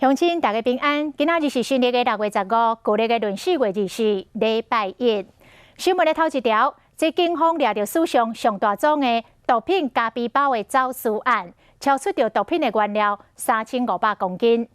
鄉親大家平安，今仔日是新曆的6月15，舊曆的閏4月24，禮拜一。新聞的頭一條，這警方掠著史上上大宗的毒品咖啡包的走私案，超出著毒品的原料3500公斤。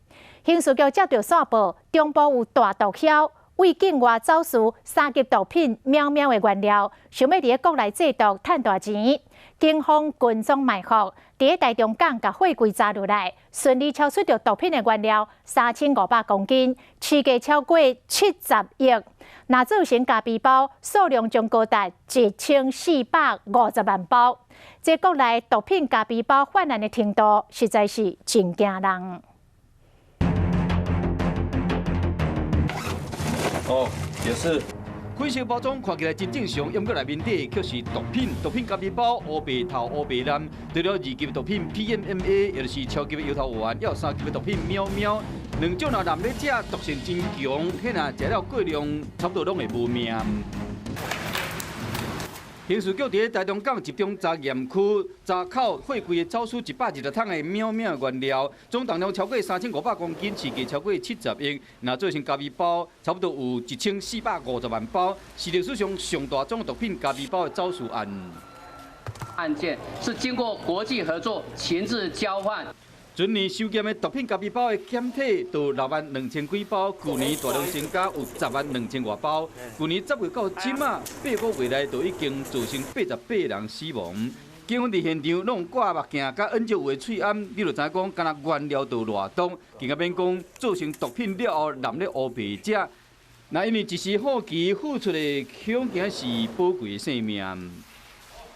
刑事局接著線報，中部有大毒梟為境外走私三級毒品喵喵的原料，想欲佇咧國內製毒趁大錢。警方跟蹤埋伏，佇咧台中港共貨櫃查落來，順利超出著毒品的原料3500公斤，市價超過70億。若做成咖啡包，數量將高達1450萬包。這國內毒品咖啡包泛濫的程度，實在是真驚人。哦，也是。開箱包裝看起來真正常，毋過內面底卻是毒品。毒品咖啡包烏白頭烏白藍，除了二級毒品 PMMA，也就是超級的搖頭丸，抑有三級的毒品喵喵。兩種若濫咧食，毒性真強，彼若食了過量，差不多攏會無命。刑事局佇咧台中港集中查驗區查扣貨櫃的走私120桶的喵喵原料，總重量超過3500公斤，市價超過70億。若做成咖啡包，差不多有1450萬包，是歷史上上大宗毒品咖啡包的走私案。案件是經過國際合作、情資交換。全年收檢的毒品咖啡包的檢體就6萬2千幾包，舊年大量增加有10萬2千外包。舊年10月到這馬8個月內就已經造成88人死亡。警方佇現場攏掛目鏡，佮摁照有的喙罨，你就知影講，敢若原料就偌毒，更較免講做成毒品了後濫咧烏白食。那因為一時好奇付出的恐驚是寶貴的性命。